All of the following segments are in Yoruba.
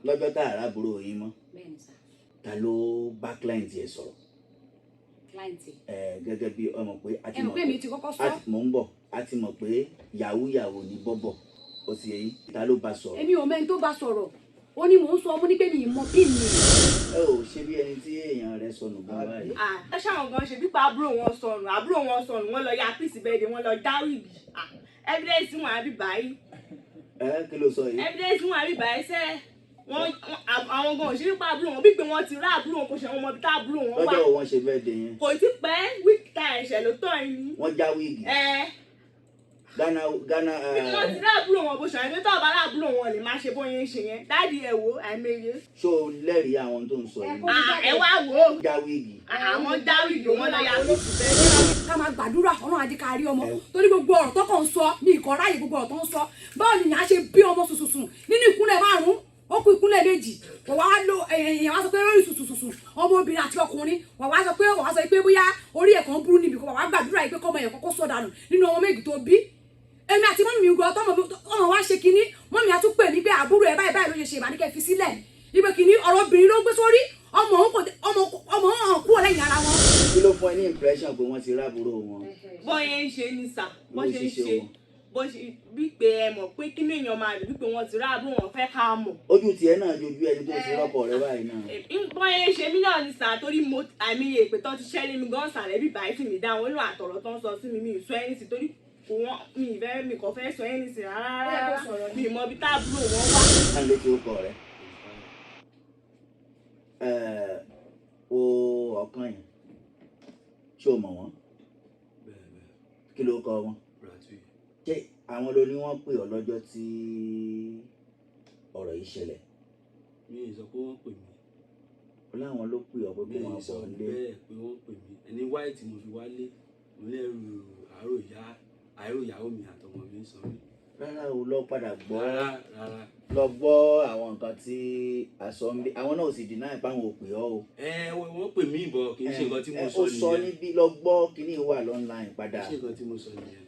Lọ́jọ́ tá àrà àbúrò yín mọ́? Bẹ́ẹ̀ ni sà. Ta ló bá client yẹn sọ̀rọ̀? Client? Ẹ gẹ́gẹ́ bí ọmọ pé a ti Ẹ mọ̀ mọ̀ pé mi ti kọ́kọ́ sọ. Mò ń bọ̀. A ti mọ̀ pé yahoo yahoo ní bọ́bọ̀ ó ti yẹ yín. Ta ló bá sọ̀rọ̀? Èmi ò mẹ́ni tó bá sọ̀rọ̀. Ó ní mò ń sọ, mo ní pé mi ì mọ pin mi. Ẹ ò ṣe bí ẹni tí èèyàn rẹ̀ sọnù gan báyìí. Ẹ ṣáwọn gan ṣe pípa àbúrò wọn sọnù, àbúrò wọn sọnù, wọn lọ ya píìsì bẹ́ẹ̀ wọn lọ já wig. Evidence wọn àbí báyìí. Ẹ kí ló sọ yìí? Evidence wọn àbí báyìí sẹ́. Wọn àwọn gan òṣèré pa àbúrò wọn bí pé wọ́n ti rá àbúrò wọn, kò ṣe wọn mọ ibi tá àbúrò wọn wà. Lọ́jọ́ wo wọ́n ṣe bẹ́ẹ̀ dé yẹn? Kò tí pẹ́, week ta ẹ̀ṣẹ̀ ló tọ̀ yín ni. Wọ́n já wig? Ẹ. Ghana Ghana. Bí wọ́n ti rá àbúrò wọn, bó ṣe àwọn tó bá rá àbúrò wọn lè máa ṣe bóyá ń ṣe yẹn. Daddy, ẹ wò àìmọye. Ṣó o lẹ́rìí àwọn tó ń sọ yìí? Ah, ẹ wá wò ó. Já wig? Àwọn já wig, wọn lọ ya píìsì bẹ́ẹ̀. Ká máa gbàdúrà, Ọlọ́run á jẹ́ ká rí ọmọ, torí gbogbo ọ̀rọ̀ tó kàn ń sọ ní ìkọ́ ráyè, gbogbo ọ̀rọ̀ tó ń sọ. Báwo ni ìyá ṣe bí ọmọ sùsùsùn nínú ìkúnlẹ̀ márùn-ún, ó kú ìkúnlẹ̀ méjì, wọ́n wá lo èèyàn wá sọ pé lórí sùsùsùsù ọmọ obìnrin àti ọkùnrin, wọ́n wá sọ pé bóyá orí ẹ̀ kan burú níbi kan, wọ́n wá gbàdúrà yìí pé kọ́mọ yẹn kọ́kọ́ sọ dànù nínú ọmọ méjì tó bí. Èmi àti mummy mi gan, tọmọ ọmọ wa ṣe kinní, mummy á tún pè mí pé àbúrò ẹ̀ báyìí báyìí ló ṣe ṣe, ìbànúkẹ́ fi sílẹ̀ ibẹ̀ kinní. Ọ̀rọ̀ obìnrin ló gbé sórí ọmọ òun, kò ọmọ ọmọ òun kúrò lẹ́yìn ara wọn. Kí ló fún ẹ ní impression pé wọ́n ti rábúrò wọn? Bọ́n yẹn ń ṣe ni sà, bọ́n Bó ṣe ń ṣe ṣe ṣe wọn. Bó ṣe bí pé ẹ mọ̀ pé kí ni èèyàn máa rí bí pé wọ́n ti ráàbù wọn, fẹ́ ká mọ̀. Ojú tiẹ̀ náà jojú ẹni tó ti rọ́pò rẹ báyìí náà. Bọ́n yẹn ń ṣe mí náà ni sà, torí mo àìmọye èpè tán ti ṣẹ́lé mi gan sàlẹ̀ bí báyìí sì mí dá wọn lò, àtọ̀rọ̀ tán sọ sí mi, mi ì sọ ẹni sí, torí kò wọ́n mi ì fẹ́, mi kò fẹ́ sọ ẹni sí rárá. Ó yẹ kó sọ̀rọ̀ ni. Mi ì mọ ibi táàbúrò wọn wà. Ká ló ti ó kọ rẹ ẹ o ọ̀kan yẹn, ṣé o mọ̀ wọ́n? Bẹ́ẹ̀ bẹ́ẹ̀. Kí ló kọ wọn? Ratui. Ṣé àwọn ló ní wọ́n pè ọ́ lọ́jọ́ tí ọ̀rọ̀ yìí ṣẹlẹ̀? Mi ì sọ pé wọ́n pè mí. Ó láwọn ló pè ọ́ pé Mi kó máa ì sọ bọ̀ nílé. bẹ́ẹ̀ pé wọ́n pè mí. Ẹni white mo fi wálé, mo ní ẹrù àárò ìyá, àárò ìyàwó mi àtọmọ mi ń sọ mí. Rárá o, lọ padà gbọ́. Rárá rárá. Lọ gbọ́ àwọn nǹkan tí a sọ ń bí. Àwọn náà ò sì deny pé àwọn ò pè ọ́ o. Ẹ wọ́n pè mí bọ̀, kì í ṣe nǹkan tí mo Ẹ, sọ ó sọ nìyẹn. níbí, lọ gbọ́ kíní wà l'online padà. Kì í ṣe nǹkan tí mo sọ nìyẹn.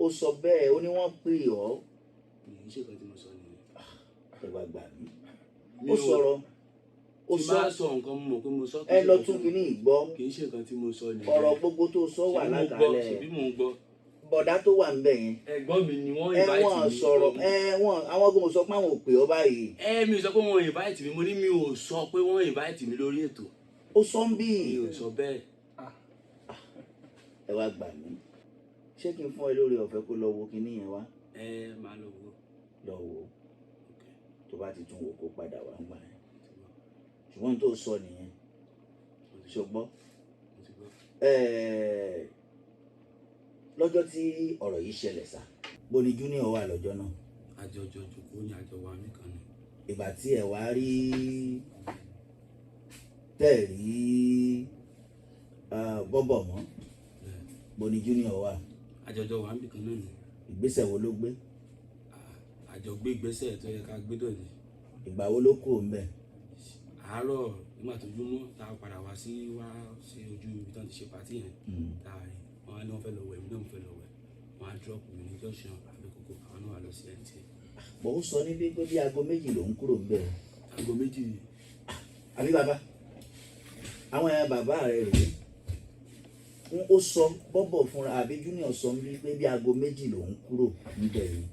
Ó sọ bẹ́ẹ̀, ó ní wọ́n pè ọ́. Kì í ṣe nǹkan tí mo sọ nìyẹn. Ẹ wá gbà mí. Mi Ó sọ̀rọ̀, ó tí sọ. bá sọ nǹkan, mo mọ̀ pé mo sọ. Kì í Ẹ ṣe lọ nǹkan tún tí kíní ìgbọ́. Kì í ṣe nǹkan tí mo sọ nìyẹn. Ọ̀rọ̀ gbogbo tó sọ wà Ṣebí mo gbọ́, lákàálẹ̀. ṣebí mo ń gbọ́. Bọ̀dá tó wà ńbẹ̀ yẹn. Ẹ̀gbọ́n mi ni wọ́n Ẹ invite wọ́n mi. sọ̀rọ̀, ẹ wọ́n àwọn gbọ́dọ̀ sọ pé àwọn ò pè ọ́ báyìí. Ẹ mi ò sọ pé wọ́n invite mi. Mo ní mi ò sọ pé wọ́n invite mi lórí ètò. Ó sọ ń bí. Mi ò sọ bẹ́ẹ̀. Ẹ wá gbà mí. Ṣé kí n fún ẹ lórí ọ̀fẹ́ kó lọ wo kinní yẹn wá? Ẹ máa lọ wo. Lọ wò ó, tó bá ti tún wò, kó padà wá ń gbà yẹn. Ṣùgbọ́n tó sọ nìyẹn, ṣùgbọ́n Mo ti gbọ́. Lọ́jọ́ tí ọ̀rọ̀ yìí ṣẹlẹ̀ sá, bó ni Junior wà lọ́jọ́ náà? Àjọjọ jòkó ní àjọ wa mí kan ni. Ìgbà tí ẹ wá rí tẹ́ ẹ̀ rí bọ́bọ̀ mọ́, Bẹ́ẹ̀. bó ni Junior wà? Àjọjọ wa mí kan náà ni. Ìgbésẹ̀ wo ló gbé? Àjọ gbé ìgbésẹ̀ tó yẹ ká gbé dọ̀lẹ́. Ìgbà wo ló kúrò ńbẹ̀? Àárọ̀ nígbà tó júmọ́ tá a padà wá sí ojú ibi tí wọ́n ti ṣe party yẹn, tá a rí wọn á ní wọ́n fẹ́ lọ wẹ̀, èmi náà mo fẹ́ lọ wẹ̀. Wọ́n á drop mi ní junction Abẹ́kókó, àwọn náà wà lọ sí NTA. Bọ̀ ó sọ níbí pé bí aago 2 lòún kúrò ńbẹ̀. Aago 2? Àbí bàbá àwọn ẹ̀yà bàbá rẹ̀ rèé ń ó sọ bọ́bọ̀ fúnra, àbí Junior sọ níbí pé bí aago 2 lòún kúrò ńbẹ̀ yìí,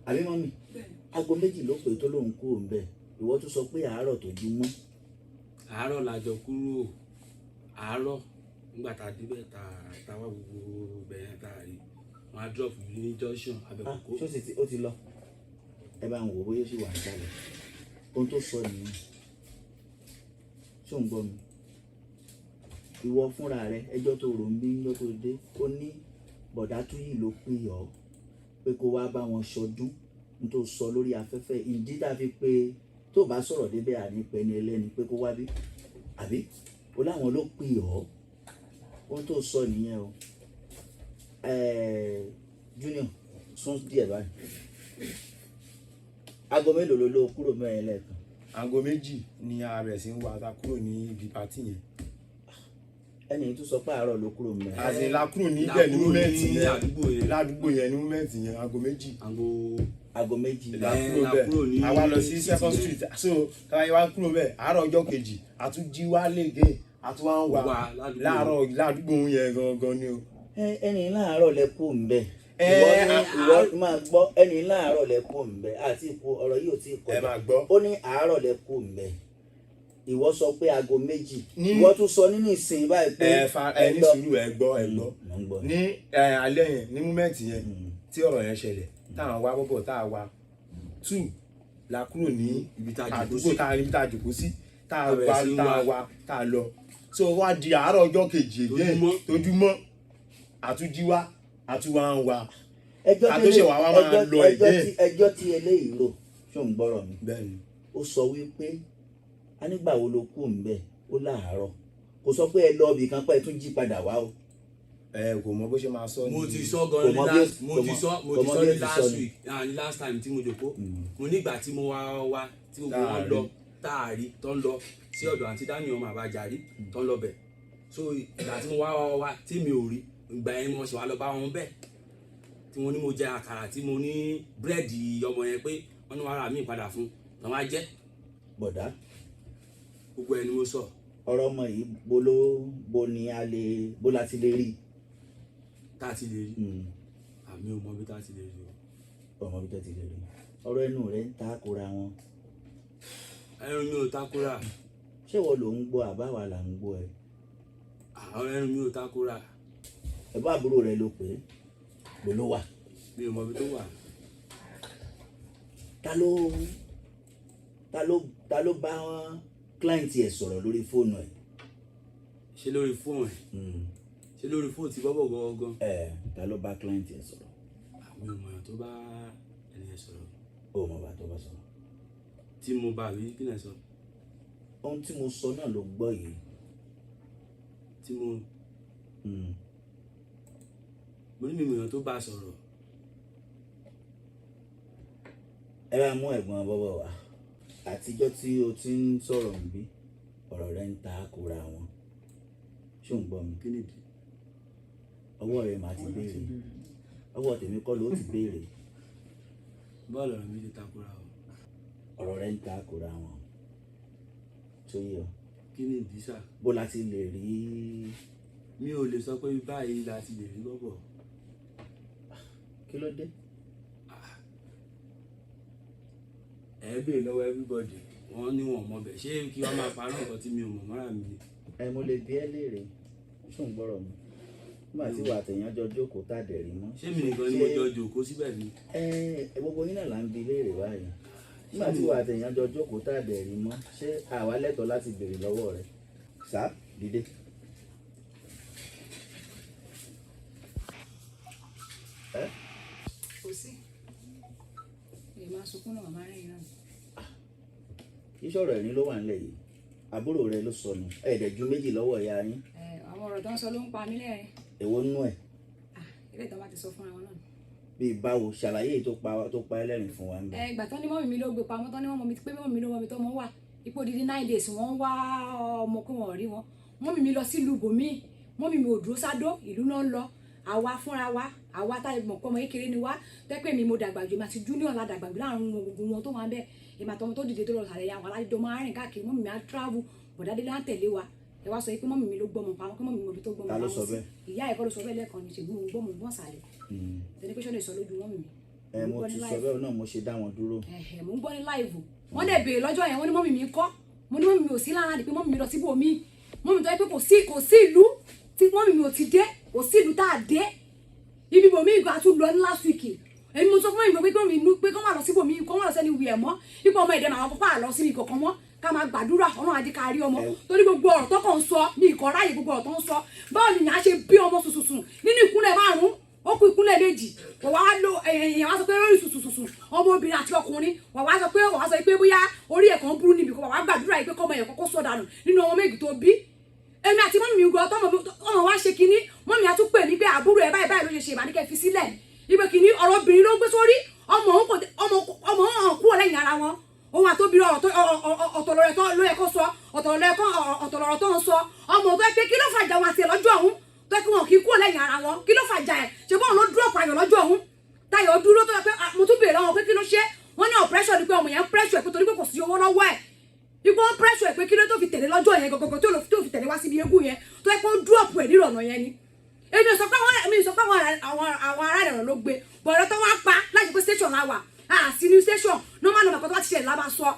àbí mummy? Aago 2 ló pè tó lòún kúrò ńbẹ̀. Ìwọ tún sọ pé àárọ̀ tó jú mọ́. Àárọ̀ la jọ kúrò. Àárọ̀ nígbà tá a débẹ̀, tá a wá gbogbo ibẹ̀ yẹn, tá a rí wọn á drop mi ní junction Abẹ́kókó. Ṣó sì ti ó ti lọ? Ẹ bá ń wò bóyá ó sì wà nísàlẹ̀. Ohun tó sọ nìyẹn. Ṣó ń gbọ́ mi? Ìwọ fúnra rẹ, ẹjọ́ tó rò ń bí ńjọ́ tó dé, ó ní bọ̀dá Túyì ló pè ọ́ pé kó wá bá wọn ṣọdún. N tó sọ lórí afẹ́fẹ́, ìdí tá a fi pé tó bá sọ̀rọ̀ débẹ̀, àní pẹ́ ní ẹlẹ́ni pé kó wá bí, àbí ó láwọn ló pè ọ́. Ohun tó sọ nìyẹn o. Junior, sún díẹ̀ báyìí. Aago mélòó ló ló kúrò mẹ́rin lẹ́ẹ̀kan? Aago 2 ni a bẹ̀rẹ̀ sí ń wá ta kúrò ní ibi party yẹn. Ẹnì tún sọ pé àárọ̀ ló kúrò mẹ́rin. Àti la kúrò níbẹ̀ ní La kúrò moment ní yẹn. Àdúgbò yẹn. Ládùúgbò yẹn ní moment yẹn, aago 2. Aago Aago 2. La Ẹ, kúrò la kúrò ní bẹ́ẹ̀, àwa lọ sí Second Street. So táwa wá kúrò bẹ́ẹ̀, àárọ̀ ọjọ́ kejì a tún jí wá lége, a tún wá ń wà Wà ládùúgbò. láàárọ̀ ládùúgbò yẹn gangan ni o. Ẹni láàárọ̀ lẹ kú ń bẹ̀. Ẹ, Ìwọ ní ìwọ máa gbọ́, ẹni láàárọ̀ lẹ kú ń bẹ̀, àti ìkú ọ̀rọ̀ yìí ò tí ì kọjá. Ẹ máa gbọ́. Ó ní àárọ̀ lẹ kú ń bẹ̀, ìwọ sọ pé aago 2. Ìwọ tún sọ nínú ìsìn báyìí pé Ẹ fa ẹ ní lọ- sùúrù, ẹ gbọ́, ẹ gbọ́. Mò ń gbọ́. Ní alẹ́ yẹn, ní moment yẹn tí ọ̀rọ̀ yẹn ṣẹlẹ̀, táwọn wá bọ́bọ̀ tá a wá two la kúrò ní Ibi tá a jòkó àdúgbò sí. tá a níbi tá a jòkó sí, tá a A bẹ̀rẹ̀ wá sí í tá a wá. wá tá a lọ. So wá di àárọ̀ ọjọ́ kejì again. Tójúmọ́. Tójúmọ́, àtúnjíwá, àtúwá ń wá. Ẹjọ́ Ká tí tó ṣe wá wá máa lọ ẹjọ́ again. tí ẹjọ́ tí eléyìí rò, ṣó ń gbọ́rọ̀ mi? Bẹ́ẹ̀ni. Ó sọ wípé a nígbà wo ló kú ń bẹ̀, ó láàárọ̀. Kò sọ pé ẹ lọ ibì kan pé ẹ tún jí padà wá o. Ẹ kò mọ bó ṣe máa sọ Mo ní- ti sọ gan Kò ní mọ bí ó- last mo kò ti mọ- sọ mo kò ti mọ sọ bí ó ní ti last sọ ni. week, ah, ní last time tí mo jòkó, mo nígbà tí mo wá wá tí gbogbo Tá a wọn rí. lọ, tá a rí, tó ń lọ sí ọ̀dọ̀ àǹtí Dami ọmọ àbájárí tó ń lọ bẹ̀. So ìgbà tí mo wá wá wá tí mi ò rí, ìgbà yẹn mo ṣe wá lọ bá wọn bẹ́ẹ̀, tí mo ní mo jẹ àkàrà, tí mo ní búrẹ́dì ọmọ yẹn, pé wọ́n ní wàrà mi padà fún tàn wá jẹ́. Bọ̀dá. Gbogbo ẹ̀ ni mo sọ. Ọ̀rọ̀ ọmọ yìí, bo ló bo ni a lè bó la ti lè rí? Tá a ti lè rí? Àmì ò mọ bí tá a ti lè rí o. Ọmọ bí tó ti lè rí, ọ̀rọ̀ ẹnu rẹ̀ ń ta kora wọn. Ẹnu mi ò takora. Ṣé ìwọ ló ń gbọ́, àbáwá là ń gbọ́ ẹ? Àwọn ẹnu mi ò takora. Ẹ̀bá àbúrò rẹ ló pè é, bó ló wà? Mi ò mọ bí tó wà. Ta ló bá client ẹ̀ sọ̀rọ̀ lórí fóònù ẹ̀? Ṣé lórí fóònù ẹ̀? Ṣé lórí fóònù tí bọ́bọ̀ gangan? Ẹ, ta ló bá client ẹ̀ sọ̀rọ̀? Àmì ò mọ̀ èèyàn tó bá ẹni yẹn sọ̀rọ̀. Ó mọ̀ bá tó bá sọ̀rọ̀? Tí mo bá rí kí lẹ̀ sọ? Ohun tí mo sọ náà ló gbọ́ yìí. Tí mo mo ní mi mọ̀ èèyàn tó bá sọ̀rọ̀. Ẹ bá mú ẹ̀gbọ́n bọ́bọ̀ wá. Àtijọ́ tí o ti ń sọ̀rọ̀ ń bí, ọ̀rọ̀ rẹ ń ta kora wọn. Ṣé ò ń gbọ́ mi? Kí nìdí? Ọwọ́ rẹ màá ti béèrè, ọwọ́ tèmi kọ́ ló ti béèrè. Bọ́ọ̀lù ọ̀rọ̀ mi ti takora o. Ọ̀rọ̀ rẹ ń ta kora wọn tó yẹ ọ. Kí nìdí sà? Bó la ti lè rí? Mi ò lè sọ pé báyìí la ti lè rí bọ́bọ̀. Kí ló dé? Ẹ béèrè lọ́wọ́ everybody, wọ́n ní wọn mọ̀ bẹ̀. Ṣé kí wọ́n máa parọ́ nǹkan tí mi ò mọ̀ mọ́ra mi ni? Ẹ, mo lè bi ẹ́ léèrè, ṣó ń gbọ́rọ̀ mi? Nígbà tí wà àtẹ̀yàn jọ jókòó tá a dẹ̀ rí mọ́. Ṣé mi nìkan ni mo jọ jòkó síbẹ̀ ni? Ẹ gbogbo yín náà là ń bi léèrè báyìí. Nígbà tí wà àtẹ̀yàn jọ jókòó tá a dẹ̀ rí mọ́, ṣé àwa lẹ́tọ̀ọ́ láti béèrè lọ́wọ́ rẹ̀? Sá dìde. Ẹ. Kò sí lè máa sunkún náà, màmá rẹ̀ náà. Iṣẹ́ ọ̀rọ̀ ẹ̀rín ló wà nílẹ̀ yìí. Àbúrò rẹ ló sọnù, ẹ̀ẹ́dẹ̀jú méjì lọ́wọ́ ìyá yín. Ẹ, àwọn ọ̀rọ̀ tó ń sọ ló ń pa mí lẹ́rìn. Èwo nínú ẹ̀? Ah, ilé ìtàn bá ti sọ fúnra wọn náà. Bíi báwo? Ṣàlàyé èyí tó pa ẹlẹ́rìn fún wa ń bẹ̀. Ẹ, ìgbà tán ní mọ́mì mi ló gbé pamọ́, tán ní mọ́mì mi pé mọ́mì mi ló mọ́mì tó mọ́ wà ipò dídí 9 days, wọ́n wá ọmọ pé wọ́n ò rí wọn. Mọ́mì mi lọ sílùú bòmíì, mọ́mì mi ò dúró sádó ìlú náà ń lọ. Àwa fúnra wa, àwa tá a mọ̀ pé ọmọ kékeré ni wá, tẹ́pẹ́ mi mo dàgbà jù, èmi àti junior la dàgbà jù láàrin wọn, gbogbo wọn tó wà ń bẹ̀. Èmi àtọmọ tó dìde tó lọ sàlẹ̀ ya àwọn alájọ máa ń rìn káàkiri. Mọ́mì mi á travel, bọ̀dádé á tẹ̀lé wa. Ẹ wá sọ pé mọ́mì mi ló gbọ́mọ pamọ́, pé mọ́mì mi ò tó gbọ́mọ Ta ló pamọ́ sọ sí. bẹ́ẹ̀? Ìyá ẹ̀ kọ́ ló sọ bẹ́ẹ̀ lẹ́ẹ̀kan ni, ṣègbè mo gbọ́, mo gbọ́n sàlẹ̀ tẹni pé sọ́dọ̀ ìsọ lójú mọ́mì mi. Ẹ, mo gbọ́ ti ní sọ live. bẹ́ẹ̀ náà, mo ṣe dá wọn dúró. Ẹ̀hẹ̀, mo ń gbọ́ ní live. Wọ́n dẹ̀ béèrè lọ́jọ́ yẹn, wọ́n ní mọ́mì mi kọ́. Mo ní mọ́mì mi ò sí lára ni, pé mọ́mì mi lọ síbòmíì. Mọ́mì tó yẹ pé kò sí ìlú tí mọ́mì mi ò ti dé, kò sí ìlú tá a dé, ibi bòmíì ìgbà tún lọ ní last week. Èmi mo sọ fún mi pé kí mọ́mì pé kọ́ máa lọ síbòmíì, kọ́ máa lọ sẹ́ni wì ẹ̀ mọ́, ipò ọmọ ẹ̀dẹ̀ màá kọ́kọ́ àlọ́ síbi kọ̀ọ̀kan mọ́, ká máa gbàdúrà Ọlọ́run á jẹ́ ká rí ọmọ, torí gbogbo ọ̀rọ̀ tó kàn ń sọ mi ìkọ̀ ráyè, gbogbo ọ̀rọ̀ tó ń sọ. Báwo ni ìyá ṣe bí ọmọ sùsùsùn nínú ìkúnlẹ̀ márùn-ún, ó kú ìkúnlẹ̀ méjì, wọ́n wá lo èèyàn wá sọ pé lórí sùsùsùsù ọmọ obìnrin àti ọkùnrin, wọ́n wá sọ pé bóyá orí ẹ̀ kan burú níbi kan, wọ́n wá gbàdúrà yìí pé kọ́mọ ẹ̀ kọ́kọ́ sọ dànù nínú ọmọ méjì tó bí. Èmi àti mọ́mì mi gan, tọ́mọ ọmọ wa ṣe kinní, mọ́mì á tún pè mí pé àbúrò ẹ̀ báyìí báyìí ló ṣe ṣe, ìbànúkẹ́ fi sílẹ̀ ibẹ̀ kinní. Ọ̀rọ̀ obìnrin ló ń gbé sórí ọmọ òun, kò ọmọ ọmọ òun kúrò lẹ́yìn ara wọn, òun àtòbí ọ̀tọ̀ lọ́rọ̀ tó ló yẹ kó sọ, ọ̀tọ̀ lọ́rọ̀ tó ń sọ. Ọmọ tó yẹ pé kí ló fàjà wọn àti ẹ̀ lọ́jọ́ ọ̀hún, tó yẹ kí wọn kì í kúrò lẹ́yìn ara wọn, kí ló fàjà ẹ̀? Ṣe bọ́ọ̀ ló dúró pààyàn lọ́jọ́ ọ̀hún? Táyọ̀ dúró tó yẹ pé ah, mo tún béèrè lọ́wọ́ pé kí ló ṣe. Wọ́n ní oppression ni, pé ọmọ yẹn ń pressure ẹ̀, pé torí pé kò sí owó lọ́wọ́ ẹ̀, ipò ń pressure ẹ̀ pé kí ló tó fi tẹ̀lé lọ́jọ́ yẹn gọ́gọ́gọ́, tó fi tẹ̀lé wá síbi eégún yẹn, tó yẹ pé ó drop ẹ̀ nírọ̀nà yẹn ni. Èmi ò sọ pé àwọn ará ìrànà ló gbé bọ̀dọ̀ tó wá pa láti pé station la wà á sí ní station. Normal normal kan tó bá ti ṣẹlẹ̀ la máa sọ,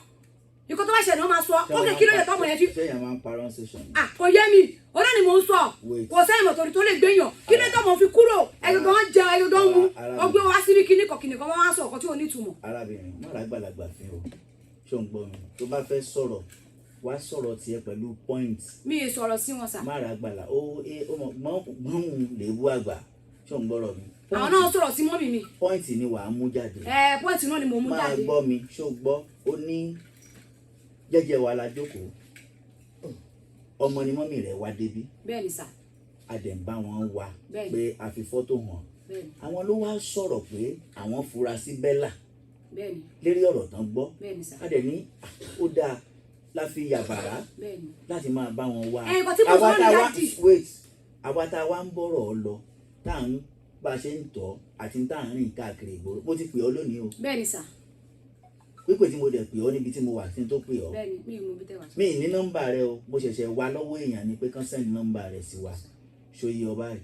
ìkọ́ tó bá ṣẹlẹ̀ ló máa sọ. Ó kè kí ló yẹ tọmọ yẹn fi. Ṣé èèyàn máa ń parọ́ station? Ah, kò yé mi, ọ̀rẹ́ ni mò ń sọ. Wait. Kò sẹ́yìn mọ̀ torí tó lè gbéyàn. Kí ló tọmọ fi kúrò? Ẹgbẹ̀gbẹ̀ ń jẹun, ẹgbẹ̀gbẹ̀ ń mu, ó gbé wá síbi kíní kan kíní kan, wọ́n wá sọ ọ̀kan tí ò ní ìtumọ̀. Arábìnrin, má lágbàlagbà fi o. Ṣé ò ń gbọ́ mi? Tó bá fẹ́ sọ̀rọ̀, wá sọ̀rọ̀ tiẹ̀ pẹ̀lú point. Mi ì sọ̀rọ̀ sí wọn sà. Má ra gbàlà ó ó mọ gbọ́n lè bú àgbà. Ṣé ò ń gbọ́rọ̀ mi? Àwọn náà sọ̀rọ̀ sí mọ́mì mi. Point ni wàá mú jáde. Ẹ point náà ni mò ń mú Máa jáde. gbọ́ mi. Ṣó gbọ́? Ó ní jẹ́jẹ́ wa la jókòó, ọmọ ni mọ́mì rẹ̀ wá débí. Bẹ́ẹ̀ ni sà. A dẹ̀ ń bá wọn wá Bẹ́ẹ̀ni. pé a fi fọ́tò hàn. Bẹ́ẹ̀ ni. Àwọn ló wá sọ̀rọ̀ pé àwọn fura sí Bella Bẹ́ẹ̀ ni. lérí ọ̀rọ̀ tán gbọ́. Bẹ́ẹ̀ ni sà. A dẹ̀ ní, "Ah, ó dáa," la fi yàbàrá Bẹ́ẹ̀ ni. láti máa bá wọn wá. Ẹ, nǹkan tí mo sọ Àwa ní tá a wá daddy. Wait, àwa tá a wá ń bọ̀rọ̀ ọ lọ, tá à ń bá a ṣe ń tọ́ àti tá à ń rìn káàkiri ìgboro, mo ti pè ọ́ lónìí o. Bẹ́ẹ̀ ni sà. Pípè tí mo dẹ̀ pè ọ́ níbi tí mo wà tí n tó pè ọ́. Bẹ́ẹ̀ ni, mi ì mú bí tẹ́wà. Mi ì ní nọ́mbà rẹ o, mo ṣẹ̀ṣẹ̀ wá lọ́wọ́ èèyàn ni pé kán send nọ́mbà rẹ sí wa. Ṣòye ọba rẹ̀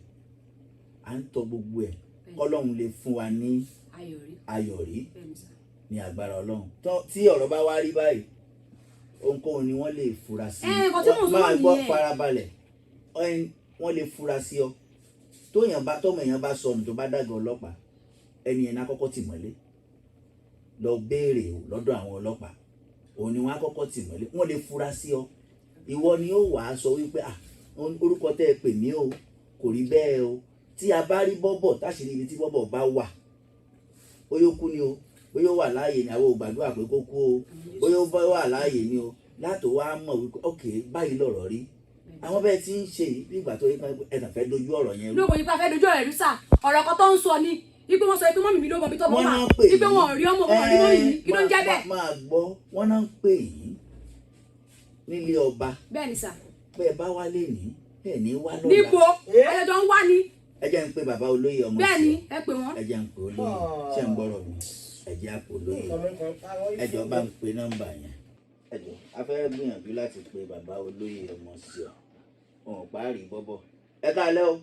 à ń tọ gbogbo ẹ̀, kọ́lọ́hún lè fún wa ní Ayọ̀ rí. Ayọ̀ rí. Bẹ́ẹ̀ ni sà. Ní agbára Ọlọ́run, tí ọ̀rọ̀ bá wá rí báyìí, ohunkóhun ni wọ́n lè fura sí. Ẹ, nǹkan tí mò ń sọ Máa náà gbọ́, nìyẹn. farabalẹ̀. Wọ́n lè fura sí ọ. Tóyàn bá tọmọ èèyàn bá sọnù, tó bá dàgọ̀ ọlọ́pàá, ẹni yẹn náà kọ́kọ́ tì mọ́lé, lọ béèrè lọ́dọ̀ àwọn ọlọ́pàá, òun ni wọ́n á kọ́kọ́ tì mọ́lé. Wọ́n lè fura sí ọ. Ìwọ ni ó wàá sọ wípé, ah, orúkọ tẹ́ ẹ pè mí o, kò rí bẹ́ẹ̀ o. Tí a bá rí bọ́bọ̀, táṣìírí ibi tí bọ́bọ̀ bá wà, bóyá ó kú ni o, bóyá ó wà láàyè ni, àwọn ò gbàdúrà pé kó kú o, bóyá ó bá wà láàyè ni o, látò wá mọ̀ wípé ok, báyìí lọ̀rọ̀ rí. Àwọn bẹ́ẹ̀ tí ń ṣe yìí, bí ìgbà tó yẹ ẹ kàn fẹ́ dojú ọ̀rọ̀ yẹn rú. Ní òkò yìí pé a fẹ́ dojú ọ̀rọ̀ ẹ̀rú sà. Ọ̀rọ̀ kan tó ń sọ ni ipe wọ́n sọ pé mọ́mì mi ló mọ ibi tó mọ́ Wọ́n wà, náà ń pè ipe wọn ò rí ọmọ, wọn ò rí mọ́mì mi. Kí ló ń jẹ́ bẹ́ẹ̀? Máa gbọ́, wọ́n náà ń pè yín nílé ọba. Bẹ́ẹ̀ ni sà. Pé ẹ bá wá lé ní ẹ ní wá lọ́la. Níbo? Ẹjọ́ ń wá ni. Ẹ jẹ́ ń pe bàbá olóyè ọmọ Bẹ́ẹ̀ sí ni. ọ. Ẹ pè wọ́n. Ẹ jẹ́ ń pe olóyè. Ṣé ń gbọ́rọ̀ mi? Ẹ jẹ́ àpò olóyè. Ẹ jọ̀ọ́, bá ń pe nọ́mbà yẹn. Ẹ jọ̀ọ́, a fẹ́ gbìyànjú láti pe bàbá olóyè ọmọ sí ọ. Wọn ò parí bọ́bọ̀. Ẹ káalẹ́ o,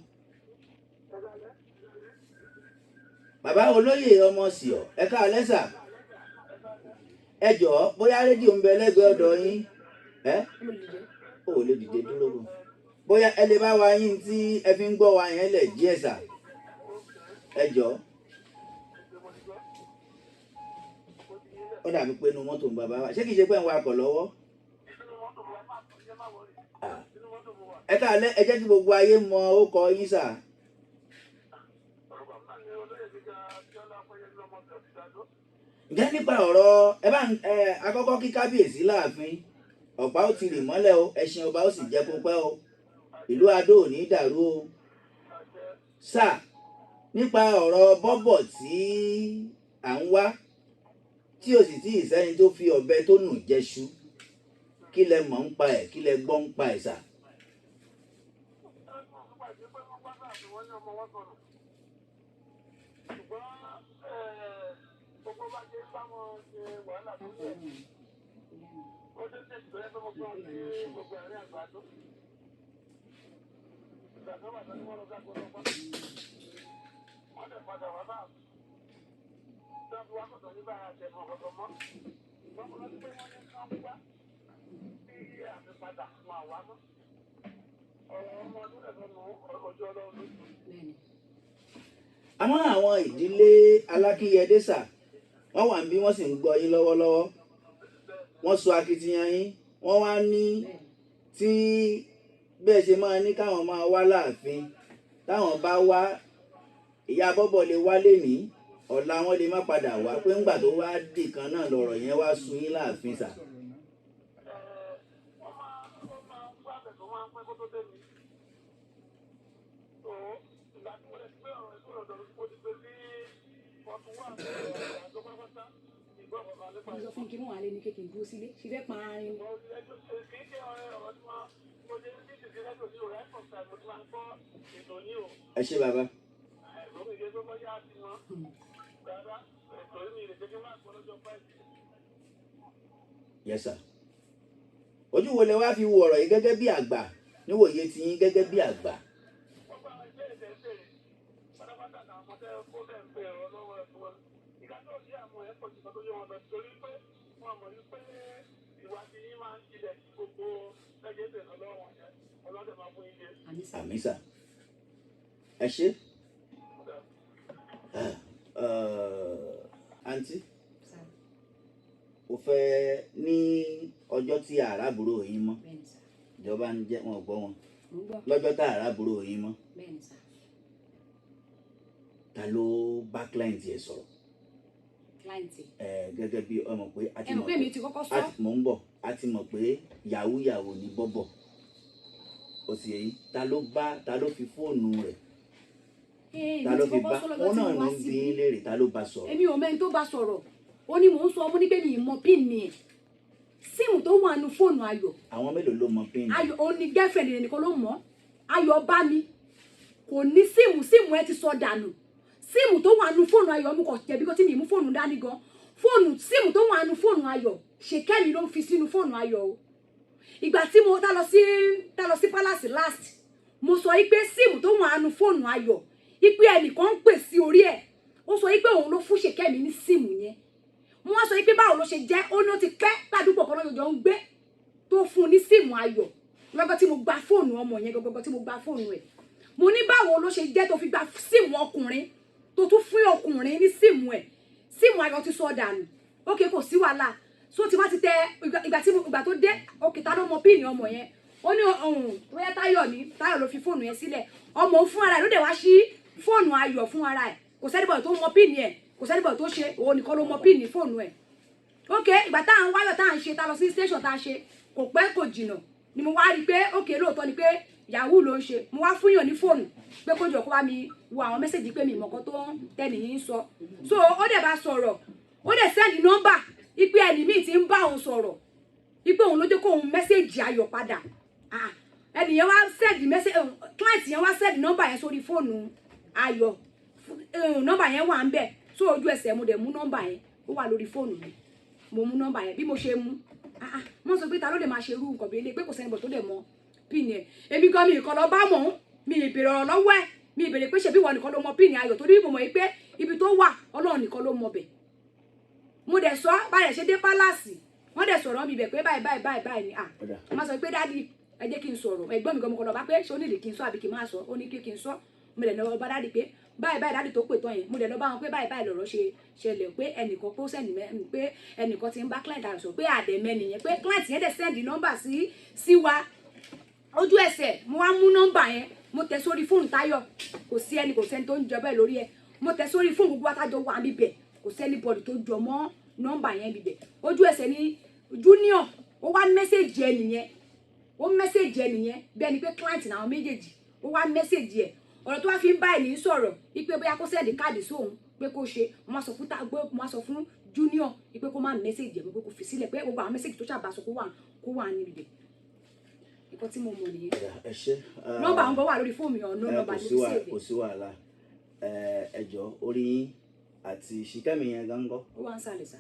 bàbá olóyè ọmọ sí ọ. Ẹ káalẹ́ sà. Ẹ jọ̀ọ́, bóyá rédíò ń bẹ lẹ́gbẹ̀ẹ́ ọ̀dọ̀ yín. Ẹ ò lè dìde dúró bò, bóyá ẹ lè bá wa yín tí ẹ fi ń gbọ́ wa yẹn lẹ̀ díẹ̀ sà. Ẹ jọ̀ọ́, ó dàbí pé inú mọ́tò ń bàbá wa. Ṣé kìí ṣe pé ń wakọ̀ lọ́wọ́? Ah. Ẹ káalẹ́. Ẹ jẹ́ kí gbogbo ayé mọ orúkọ yín sà. Ǹjẹ́ nípa ọ̀rọ̀ ẹ bá ń ẹ akọ́kọ́ kí kábíyèsí láàfin, ọ̀pá ó ti rì mọ́lẹ̀ o, ẹṣin ọba ó sì jẹ́ kó pẹ́ o, ìlú Adó ò ní dàrú o. Sà, nípa ọ̀rọ̀ bọ́bọ̀ tí à ń wá, tí ò sì tí ì sẹ́ni tó fi ọ̀bẹ tó nù jẹ́ṣu, kí lẹ mọ̀ ń pa ẹ̀? Kí lẹ gbọ́ ń pa ẹ̀ sà? Bẹ́ẹ̀ ni. Àmọ́ àwọn ìdílé Alákínyẹdé sà, wọ́n wà níbí, wọ́n sì ń gbọ́ yín lọ́wọ́lọ́wọ́. Wọ́n sọ akitiyan yín, wọ́n wá ní tí bẹ́ẹ̀ ṣe máa ní káwọn máa wá láàfin. Táwọn bá wá, ìyá bọ́bọ̀ lè wá lénìí, ọ̀la wọn lè má padà wá, pé ńgbà tó wá dì kan náà lọ̀rọ̀ yẹn wá sun yín láàfin sà. Mo sọ fún kí wọ́n wà lé ní kékeré dúró sílé ṣe fẹ́ pa ara rin. Ẹ ṣé bàbá. Yes sir. Ojú wo lẹ wá fi wo ọ̀rọ̀ yìí gẹ́gẹ́ bí àgbà, níwòye ti yín gẹ́gẹ́ bí àgbà? Àmín sà. Àmín sà. Ẹ ṣé. Àǹtí, Sà. mo fẹ́ ní ọjọ́ tí àràbúrò yín mọ́, Bẹ́ẹ̀ni sà. ìjọba ń jẹ́ wọn ò gbọ́ wọn. Mo ń gbọ́. Lọ́jọ́ tá àràbúrò yín mọ́, Bẹ́ẹ̀ni sà. ta ló bá client yẹn sọ̀rọ̀? Client? Ẹ gẹ́gẹ́ bí ọmọ pé a ti Ẹ mọ̀ mọ̀ pé mi ti kọ́kọ́ sọ. Mò ń bọ̀. A ti mọ̀ pé yahoo yahoo ní bọ́bọ̀ ó ti yẹ yín. Ta ló fi fóònù rẹ̀, Ee, ta mi ló ti fi kọ́kọ́ bá sọ lọ́jọ́ wọn tí náà mo ló wá ń bí síbí. yín léèrè, ta ló bá sọ̀rọ̀? Èmi ò mẹ́ni tó bá sọ̀rọ̀. Ó ní mò ń sọ ọmọ ní pé mi ì mọ pin ẹ̀, SIM tó wà nù fóònù Ayọ̀. Àwọn mélòó ló mọ pin? Ayọ̀, òun ni girlfriend rẹ̀ nìkan ló mọ̀. Ayọ̀ bá mi kò ní SIM. SIM ẹ ti sọ dànù. SIM tó wà nù fóònù Ayọ̀, mú kò jẹ̀bi kó tí mi mú fóònù dání gan. Fóònù, SIM tó wà nù fóònù Ayọ̀, Ṣèkẹ́mi ló ń fi sínú fóònù Ayọ̀ o. Ìgbà tí mo tá lọ sí palace last, mo sọ yí pé SIM tó wà nù fóònù Ayọ̀, yí pé ẹnìkan ń pè sí orí ẹ̀. Ó sọ yí pé òun ló fún Ṣèkẹ́mi ní SIM yẹn. Mo wá sọ yí pé báwo ló ṣe jẹ́? Ó ní ó ti pẹ́ ládùúgbò kan lọ́jọ́ ń gbé tó fún un ní SIM Ayọ̀. Lọ́gọ́ tí mo gba fóònù ọmọ yẹn gọ́gọ́gọ́ tí mo gba fóònù ẹ̀, mo ní báwo ló ṣe jẹ́ tó fi gba SIM ọkùnrin, tó tún fún ọkùnrin ní SIM ẹ̀? SIM Ayọ̀ ti sọ dànù. Ókè, kò sí wàhálà. So tí wọ́n ti tẹ ìgbà tí ìgbà tó dé òkè, ta ló mọ PIN ọmọ yẹn? Ó ní ọ̀hún bóyá Táyọ̀ ní, Táyọ̀ ló fi fóònù yẹn sílẹ̀. Ọmọ òun fún ara ẹ̀ ló dẹ̀ wá sí fóònù Ayọ̀ fún ara ẹ̀. Kò sí anybody tó mọ PIN ẹ̀, kò sí anybody tó ṣe, òun nìkan ló mọ PIN fóònù ẹ̀. Ok, ìgbà tá à ń wáyọ̀, tá à ń ṣe, tá lọ sí station, tá a ṣe, kò pẹ́ kò jìnà ni mo wá rí i pé ok, lóòótọ́ ni pé yahoo ló ń ṣe. Mo wá fún yàn ní fóònù pé kó jọ kó bá mi wo àwọn message, pé mi ìmọ̀kan tó ń tẹ́nì yín sọ. So ó dẹ̀ bá sọ̀rọ̀, ó dẹ̀ send nọ́mbà ipe ẹni míì ti ń bá òun sọ̀rọ̀, ipe òun ló jẹ́ kó òun message Ayọ̀ padà. Ah, ẹnì yẹn wá send message, client yẹn wá send nọ́mbà yẹn sórí fóònù Ayọ̀. Nọ́mbà yẹn wà ń bẹ̀. So ojú ẹsẹ̀ mo dẹ̀ mú nọ́mbà yẹn, ó wà lórí fóònù mi. Mo mú nọ́mbà yẹn, bí mo ṣe mú, ah ah, wọ́n sọ pé ta ló lè máa ṣe irú nǹkan bí eléyìí, pé kò sẹ́ni bọ̀ tó lè mọ PIN ẹ̀. Èmi gan mi ìkan lọ bá mọ̀ ọ́n, mi ìbèrè ọ̀rọ̀ lọ́wọ́ ẹ̀, mi ìbèrè pé ṣebí ìwọ nìkan ló mọ PIN Ayọ̀, torí mo mọ̀ yìí pé ibi tó wà, Ọlọ́run nìkan ló mọ bẹ̀. Mo dẹ̀ sọ báyẹ̀ ṣe dé palace, wọ́n dẹ̀ sọ̀rọ̀ mi bẹ̀ pé báyìí báyìí báyìí báyìí ni. Ah, Ọ̀dà. wọ́n sọ pé daddy, ẹ jẹ́ kí n sọ̀rọ̀. Ẹ̀gbọ́n mi gan mo kọ́ lọ bá pé ṣé ó nílì kí n sọ àbí kí n má sọ. Ó ní kí n sọ. Mo dẹ̀ lọ bá daddy pé báyìí báyìí, daddy tó pè tán yẹn, mo dẹ̀ lọ bá wọn pé báyìí báyìí lọ̀rọ̀ ṣe ṣẹlẹ̀, pé ẹnìkan kó send mẹ́ pé ẹnìkan ti ń bá client àrùn sọ pé àdẹ̀mẹ́ nìyẹn, pé client yẹn dẹ̀ send nọ́mbà sí wa. Ojú ẹsẹ̀ mo wá mú nọ́mbà yẹn, mo tẹ̀ sórí fóònù Táyọ̀. Kò sí ẹni, kò sẹ́ni tó ń jọ bẹ́ẹ̀ lórí ẹ̀. Mo tẹ̀ sórí fóònù gbogbo àtàjọ wà níbẹ̀, kò sẹ́ni bọ̀dì tó jọ mọ́ nọ́mbà yẹn níbẹ̀. Ojú ẹsẹ̀ ni Junior ó wá message ẹ nìyẹn, ó message ẹ nìyẹn bí ẹni pé client làwọn méjèèjì. Ó wá message ẹ, ọ̀rọ̀ tó wá fi ń bá ẹni sọ̀rọ̀ ipe bóyá kó send káàdì sóhun pé kó ṣe. Mo wá sọ fún mo wá sọ fún Junior ipe kó má message ẹ, pé kó fi sílẹ̀, pé gbogbo àwọn message tó ṣàbàṣọ kó wà níbi bẹ̀. Nǹkan tí mo mọ̀ nìyẹn. Ọ̀dà, ẹ ṣé. Nọ́mbà àwọn kan wà lórí fóònù yẹn, ọ̀nà ẹ nọ́mbà kò ní sí fi wà save. Kò sí wàhálà. Ẹ jọ, orí yín àti Ṣìkẹ́mi yẹn gángọ́. Ó wà ń sàlẹ̀ sà.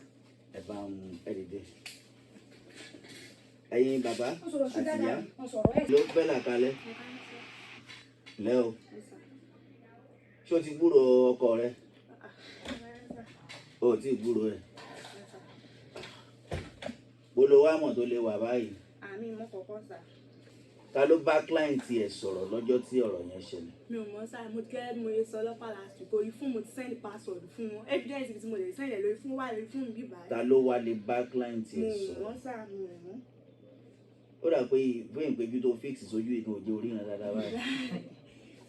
Ẹ bá ń ẹ dìde, ẹ̀yin bàbá Wọ́n sọ̀rọ̀ sí àti ìyá. dáadáa, wọ́n sọ̀rọ̀ ẹ̀. Ló bẹ́ẹ̀ là kalẹ̀ lẹ́ o. Ṣé o ti gbúrò ọkọ rẹ? O ò tí ì gbúrò ẹ. Bolo wa mọ̀ tó lè wà báyìí? Àmì mọ́ kọ̀ọ̀kan sà. Ta ló bá client ẹ̀ sọ̀rọ̀ lọ́jọ́ tí ọ̀rọ̀ yẹn ṣẹlẹ̀? Mi ò mọ̀ sá. Mo gẹ́gẹ́ bí mo ṣe sọ ọlọ́pàá lásìkò orí fún mo ti send password fún wọn, evidence ibi tí mo lè send ẹ̀ lórí fún wà lórí fún mi bíbá. Ta ló wá lè bá client Mo ẹ̀ ò sọ̀rọ̀? mọ̀ sá, mi ò mọ̀. Ó dà pé fún ìpéjú tó fix sójú ìkan òjò oríran dáadáa báyìí.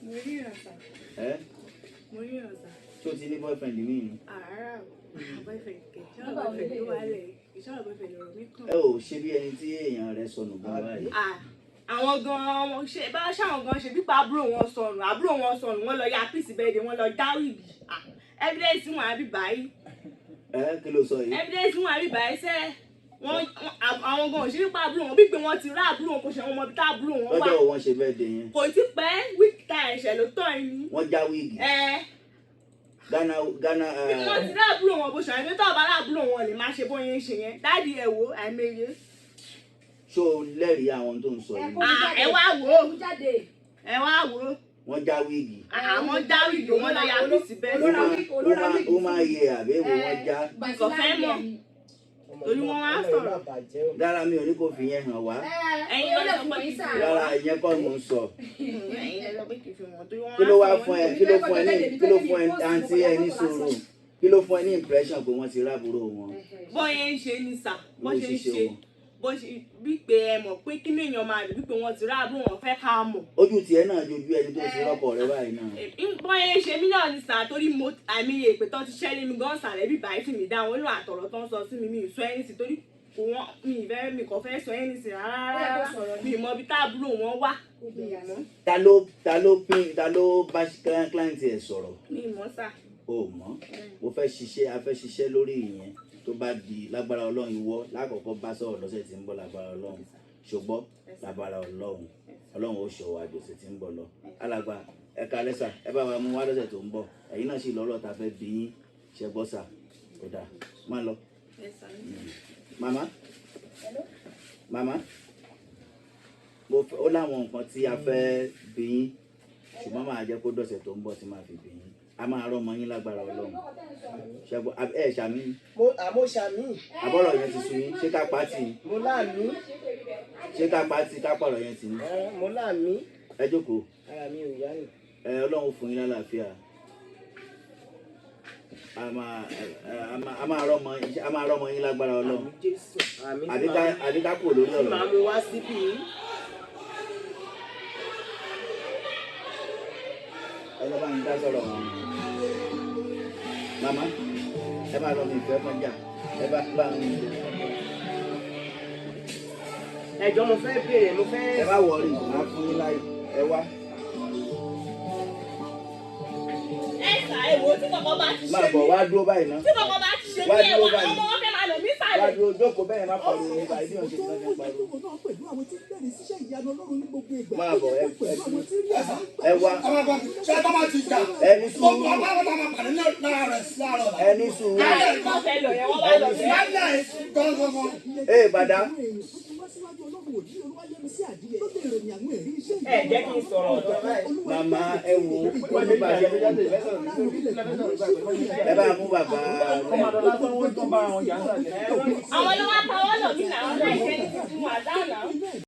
Mo ríran sà. Ẹ Mo ríran sà. Ṣé o ti ní boyfriend mi ni? Àrárá o, boyfriend kẹ, ìṣọ́ra boyfriend ló wà lẹ̀, ìṣọ́ra boyfriend lọ̀rọ̀ mi kàn. Ẹ ò ṣe bí ẹni tí èèyàn rẹ sọnù gan báyìí. Ah, àwọn gan ṣe bá ṣáwọn gan ṣe pípa àbúrò wọn sọnù, àbúrò wọn sọnù, wọn lọ ya píìsì bẹ́ẹ̀ de, wọn lọ já wig. Ah, evidence wọn àbí báyìí. Ẹ kí ló sọ yìí? Evidence wọn àbí báyìí sẹ wọn àwọn gan ṣe pípa àbúrò wọn bí pé wọn ti rá àbúrò wọn, kò ṣe wọn mọ bí tá àbúrò wọn wà. Lọ́jọ́ wo wọ́n ṣe bẹ́ẹ̀ dé yẹn? Kò tí pẹ́, week ta ẹ̀ṣẹ̀ ló tọ̀ yín. Wọ́n já wig? Ẹ. Ghana Ghana Bí wọ́n ti ráàbúrò wọn bó ṣe àìmọye tó bá ráàbúrò wọn lè máa ṣe bóyá ń ṣe yẹn. Daddy, ẹ wò ó, àìmọye. Ṣó o lẹ́rìí àwọn tó ń sọ yìí? Ah, ẹ wá wò ó. Mú jáde. Ẹ wá wò ó. Wọ́n já wig. Àwọn já wig, wọn lọ ya piece bẹ́ẹ̀. Ó máa yẹ àbí èwo wọ́n já. Kò fẹ́ mọ̀. Torí wọ́n wá sọ̀rọ̀. Rárá, mi ò ní kó fi yẹn hàn wá. Ẹ̀yin ló lè fún yín sà. Rárá, ìyẹn kọ́ mò ń sọ. Ẹ̀yin lẹ sọ pé kì í fi wọ́n torí wọ́n Kí ló wá wá fún ẹ? Kí ló fún ẹ ní, kí ló fún ẹ, àǹtí, ẹ ní sùúrù, kí ló fún ẹ ní impression pé wọ́n ti rábúrò wọn? Bọ́yẹn ń ṣe ni sà, bọ́ Irú ṣe ń ṣíṣe ṣe wọn. Bó ṣe bí pé ẹ mọ̀ pé kí èèyàn máa rí wípé wọ́n ti ráàbù wọn fẹ́ ká mọ̀. Ojú tiẹ̀ náà jojú ẹni tó ti rọ́pò rẹ báyìí náà. Bọ́yẹn ń ṣe mí náà ni sà, torí mo àìmọye èpè tó ti ṣẹ́ lé mi gan sàlẹ̀ bíbá yìí tí mi dá wọn lò àtọ̀rọ̀ tó ń sọ sí mi, mi ì sọ ẹni sí torí kò wọ́n mi ì fẹ́, mi kò fẹ́ sọ ẹni sí rárá. Ó yẹ kó sọ̀rọ̀ ni. Mi ì mọ ibi táàbúrò wọn wà, mi ì mọ̀. Ta ló pín, ta ló bá client ẹ̀ sọ̀rọ̀? Mi ì mọ̀ sà. O mọ̀. Mo fẹ́ ṣiṣẹ́, a fẹ́ ṣiṣẹ́ lórí ìyẹn. Tó bá di lágbára Ọlọ́run, ìwọ lákọ̀ọ́kọ́ bá sọ̀rọ̀ lọ́sẹ̀ tí ń bọ̀, lágbára Ọlọ́run. Ṣùgbọ́n lágbára Ọlọ́run, Ọlọ́run ó ṣọwọ́ àjọṣe tí ń bọ̀ lọ. Alàgbà, ẹ̀ka lẹ́sà, ẹ bá wa mú wá lọ́sẹ̀ tó ń bọ̀. Ẹ̀yin náà sì lọ́rọ̀ ta fẹ́ bí yín ṣe gbọ́ sà. Kò dáa, má lọ. Màmá, màmá, mo fẹ́ ó láwọn nǹkan tí a fẹ́ bí yín, ṣùgbọ́n máa jẹ́ kó dọ̀sẹ̀ tó ń bọ̀ tí máa fi bí yín. A máa rọ́ ọmọ yín lágbára Ọlọ́run. Ṣẹ́gbọ́n ẹ ṣàmì. Mo àmọ́ ṣàmì. Àbọ̀rọ̀ yẹn ti sú yín? Ṣé ká pa á tì í? Mo láàmì. Ṣé ká pa á tì, ká pààrọ̀ yẹn tì í? Ẹ, mo láàmì. Ẹ jókòó. Ara mi ò yá ni. Ẹ, Ọlọ́run fún yín lálàáfíà. A máa rọ́mọ yín lágbára Ọlọ́run. Àmín Jésù, àmín. Àbí ká kúrò lórí ọ̀rọ̀ Màá yìí? mú wá síbí. Ẹ lọ́ bá ń dá sọ̀rọ̀ wọn. Màmá, ẹ máa lọ, mi ìfẹ́ kan jà, ẹ bá bá ń Ẹjọ́, mo fẹ́ béèrè, mo fẹ́. Ẹ má worry, máa fún yín láyè, ẹ wá. Ẹ sà, ẹ wò ó, tí kankan bá ti Máa ṣe bọ̀ mí wá dúró báyìí ná. tí kankan bá ti ṣe Wá mí, ẹ dúró wá báyìí. ọmọ wọn fẹ́ máa lọ mí Wá sàlẹ̀. dúró, jókòó bẹ́ẹ̀, má pariwo nípa ibi òun ṣe tí wọ́n fi ń pariwo. Máa bọ̀, ẹ ẹ wá. Ṣé tó máa ti jà? Ẹ ní sùúrù. Gbogbo ọgbà wọn máa pàdé lára rẹ̀ sí láàárọ̀ la. Ẹ ní sùúrù. Wọ́n fẹ́ lọ yẹn, wọ́n wá lọ bẹ́ẹ̀. Lálẹ́ gangan. Ee bàdá. Ẹ jẹ́ kí n sọ̀rọ̀ ọ̀dọ́ báyìí. Màmá, ẹ wò ó ní bàjẹ́, ẹ bá mú bàbá. Àwọn ló wá pa wọ́n lọ mí náà láì ṣe ní tuntun àdáná.